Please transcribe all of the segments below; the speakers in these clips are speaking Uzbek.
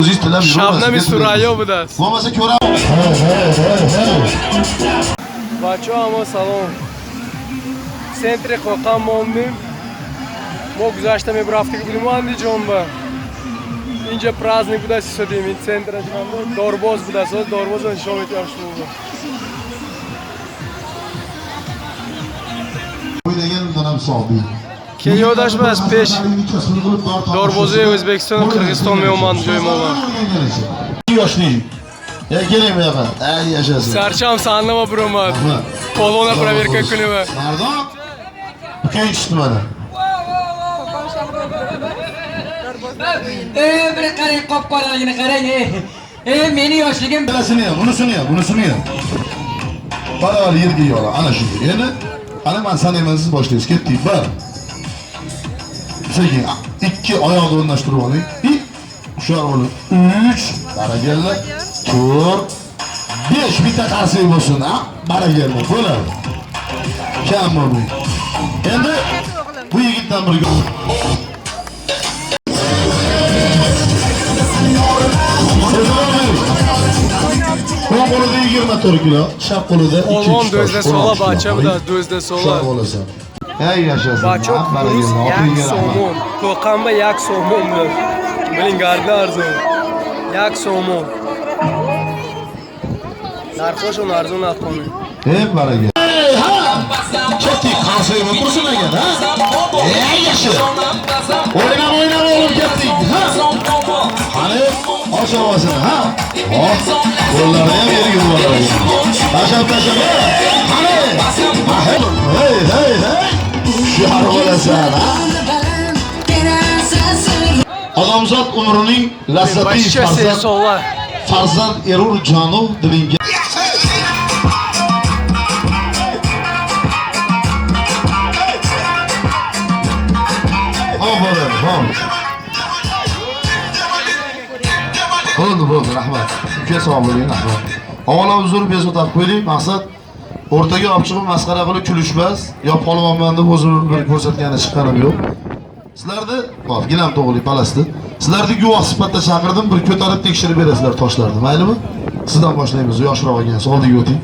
O'zingiz tilab yurolmaysiz. Shabnami Surayyo будааст. Bo'lmasa ko'ramiz. Бачаҳо, ҳамо салом. Центри Қоқан мондем. Мо гузашта мебурафтаги будем Андиҷонба. Инҷа праздник будааст, исодем. Ин центра дорбоз будааст. Ҳозир дорбозро нишон медиҳам шумо. O'ynagan undan ham hisobli. Ки ёдаш бас пеш дорбозии O'zbekiston, Qirg'iziston меоманд ҷои мо. Yoshli. Ya keling bu yoqqa. Ay yashasin. Сарчам саҳнама биромад. Rahmat. Полона проверка кунема. Mardon. Ukang tushdi mana. E, bir qarang, qop qoraligini qarang. E, e, meni yoshligim. Bilasini ham, bunisini ham, bunisini ham. Barobar yerga yo'la. Ana shu. Endi ana men sanayman, siz boshlaysiz. Ketdik. Bir. Sekin ikki oyoqni o'rnashtirib oling. I hushyor bo'ling. 3, barakalla. 4, 5 bitta qarsak bo'lsin, ha? Barakalla. Bo'ladi. Kam bo'lmang. Endi bu yigitdan bir O'ng qo'lida 24 kilo, chap qo'lida 2 Polvon 12 сола бача будааст, 12 сола. Bo'lasan. Ey yashasin. Бачаҳо, кукуруз як сомон. Қоқанба як сомон будааст. Билин, гарда арзон. Як сомон. Нархошон арзон афқонӣ. Ey baraka. Ha! Ketdik, qarsak tursin ekan, ha? Ey yaxshi. O'ynab, o'ynab o'g'lim ketdik. Ha? Qani, och ovozini, ha? Oh, qo'llarni ham yerga urib. Tashlab, tashlab. Qani. Ha, hey, hey, hey. Hushyor bo'lasan, ha? Odamzod umrining lazzati Бача се farzand, сола. Farzand erur jonu dilingga. Hop bo'ladi, hop. Bo'ldi, bo'ldi, rahmat. Uka, sog' bo'ling, rahmat. Avvalo uzr, bezovta qilib qo'ydik. Maqsad o'rtaga olib chiqib masxara qilib kulishmas, yo polvonman deb o'zimni bir ko'rsatgani chiqqanim yo'q. Sizlarni, hop, gilam to'g'ri palasdi. Sizlarni guvoh sifatida chaqirdim, bir ko'tarib tekshirib berasizlar toshlarni, maylimi? Sizdan boshlaymiz, yoshroq ekansiz, oldiga o'ting.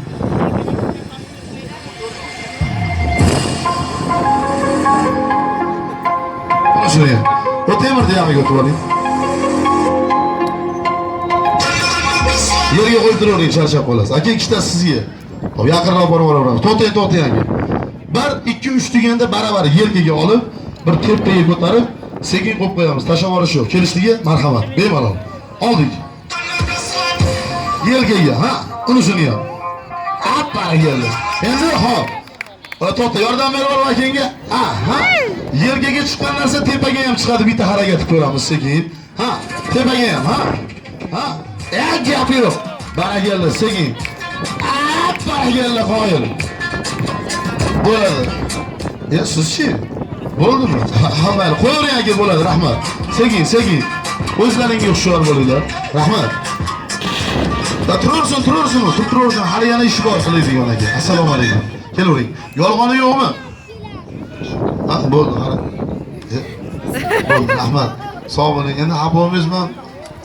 Mana shunga. O temirni yoniga o'tib oling. Yerga qo'yib turavering, charchab qolasiz. Aka, ikkitasi sizga. Hop, yaqinroq borib olaveramiz. To'xtang, to'xtang aka. 1 2 3 deganda baravar yelkaga olib, bir tepaga ko'tarib, sekin qo'yib qo'yamiz. Tashlab yuborish yo'q. Kelishdikmi? Marhamat. Bemalol. Oldik. Yelkaga, ha? Unisini ham. Appa keldi. Endi hop. To'xta, yordam berib ol akangga. Ha, ha. Yelkaga chiqqan narsa tepaga ham chiqadi. Bitta harakat qilib ko'ramiz sekin. Ha, tepaga ham, ha. Ha. Gap yo'q. Barakalla, sekin. Barakalla, qoyil. Bo'ladi. Ya sizchi? Bo'ldimi? Ha, mayli. Qo'yavering aka, bo'ladi, rahmat. Sekin, sekin. O'zlaringga hushyor bo'linglar. Rahmat. Da turursin, turursin, turib turursin. Hali yana ish bor qiladigan aka. Assalomu alaykum. Kelavering. Yolg'oni yo'qmi? Ha, bo'ldi, qara. Bo'ldi, rahmat. Sog' bo'ling. Endi xafa bo'lmaysizmi?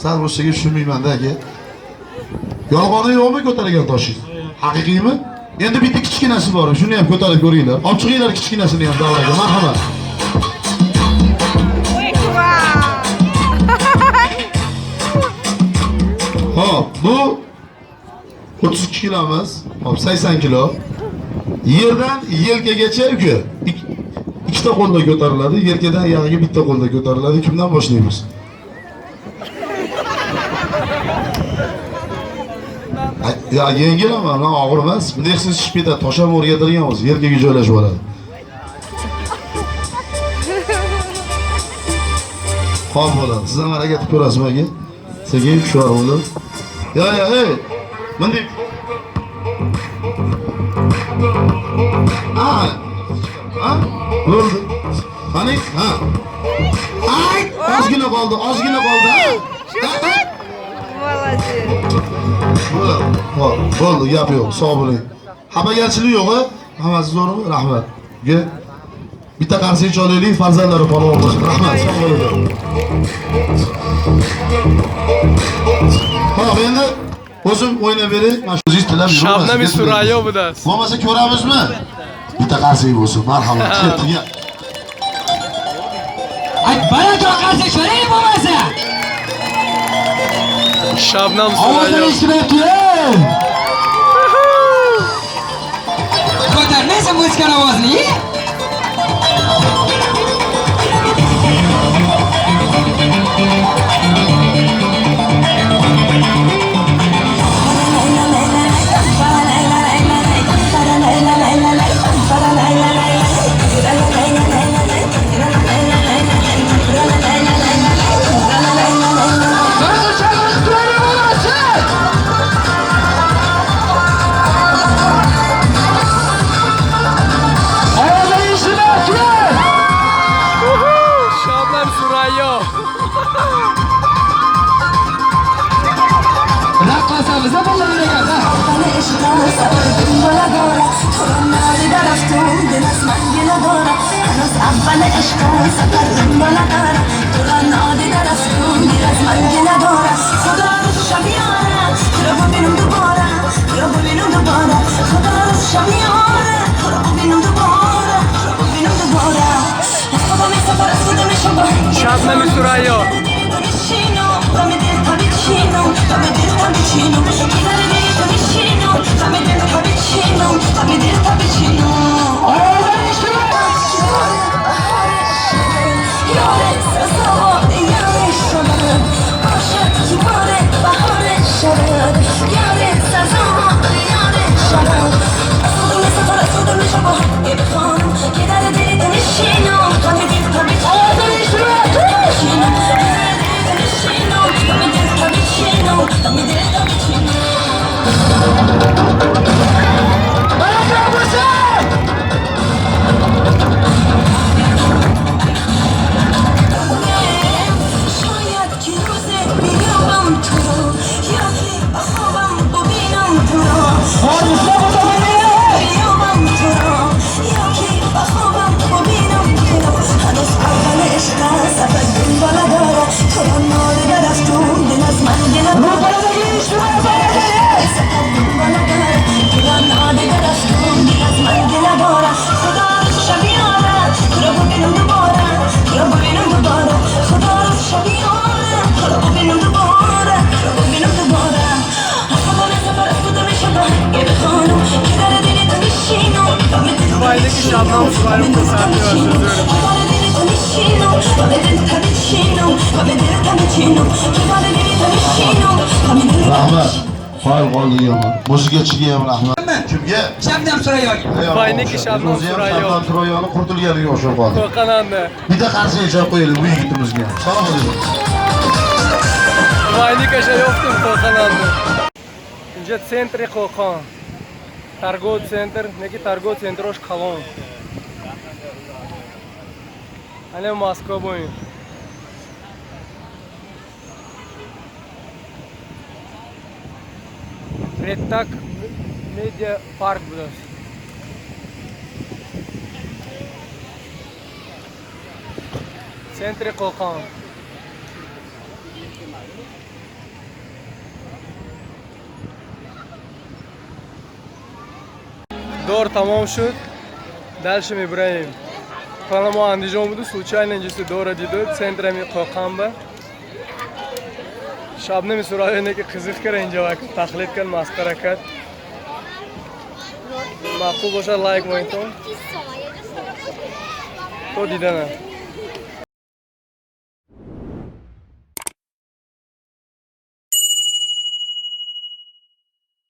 Sal ruschaga tushunmayman-da aka. Yolg'oni yo'qmi ko'targan toshingiz? Haqiqiymi? Endi bitta kichkinasi bor, shuni ham ko'tarib ko'ringlar. Olib chiqinglar kichkinasini ham davraga, marhamat. Hop, bu 32 kilo emas, hop 80 kilo. Yerdan yelkagacha uka. Ikkita qo'lda ko'tariladi, yelkadan yog'iga bitta qo'lda ko'tariladi. Kimdan boshlaymiz? Ya yengil ama mana og'ir emas. Bunday qilsangiz shishib ketadi. Tosh ham o'rgatilgan o'zi, yelkaga joylashib oladi. Hop bo'ladi. Siz ham harakat qilib ko'rasizmi aka? Sekin hushyor bo'lib. Ya ya ey. Bunday. Ha. Ha? Bo'ldi. Qani? Ha. Ay, ozgina qoldi, ozgina qoldi. Ha? Ha? Молодец. Bo'ldi. Hop, bo'ldi, gap yo'q. Sog' bo'ling. Xafagarchilik yo'q, ha? Hammasi zo'rmi? Rahmat. Uka. Bitta qarsak chalaylik, farzandlari polvon bo'lsin. Rahmat, sog' bo'linglar. Xo'p, endi o'zim o'ynab beray. Mana shu o'zingiz tilab yuraverasiz. Shabnami Surayyo budasiz. Bo'lmasa ko'ramizmi? Bitta qarsak bo'lsin. Marhamat. Ketdik. Ay, barakot qarsak chalaylik bo'lmasa. Shabnam Ovozini Surayyo. eshitilyapti. Ko'tarmaysan muzikani ovozini, e? Shabnam Surayyo. Raqqosamiz bolalar ekan, ha? Shabnami Surayyo. Dubaydagi Shabnam Surayyo ko'rsatdi Rahmat. Qoyil qoldik yomon. Muzikachiga ham rahmat. Kimga? Shabnam Surayyoga. Dubayniki Shabnam O'zi ham Surayyo. Shabnam Surayyoni qurtilganiga o'xshab qoldi. Qo'rqanandi. Bitta qarsak chalib qo'yaylik bu yigitimizga. Salom alaykum. Dubaynikasha yo'qdim qo'rqanandi. Inja центр и Qo'qon. Торговый центр, neki торговый центр osh kalon. Ana Moskva bo'yi. Redtak Media Park budasi. Центр и Qo'qon. Dor tamom shud. Дальше мебраем. Плана мо Андижон буду, случайно инҷа дора диду, центр ами Qo'qonba. Shabnami Surayyo neki qiziq kara inja vaqt taqlid kal masxara kat. Ma'qul bo'lsa like qo'ying. To didana.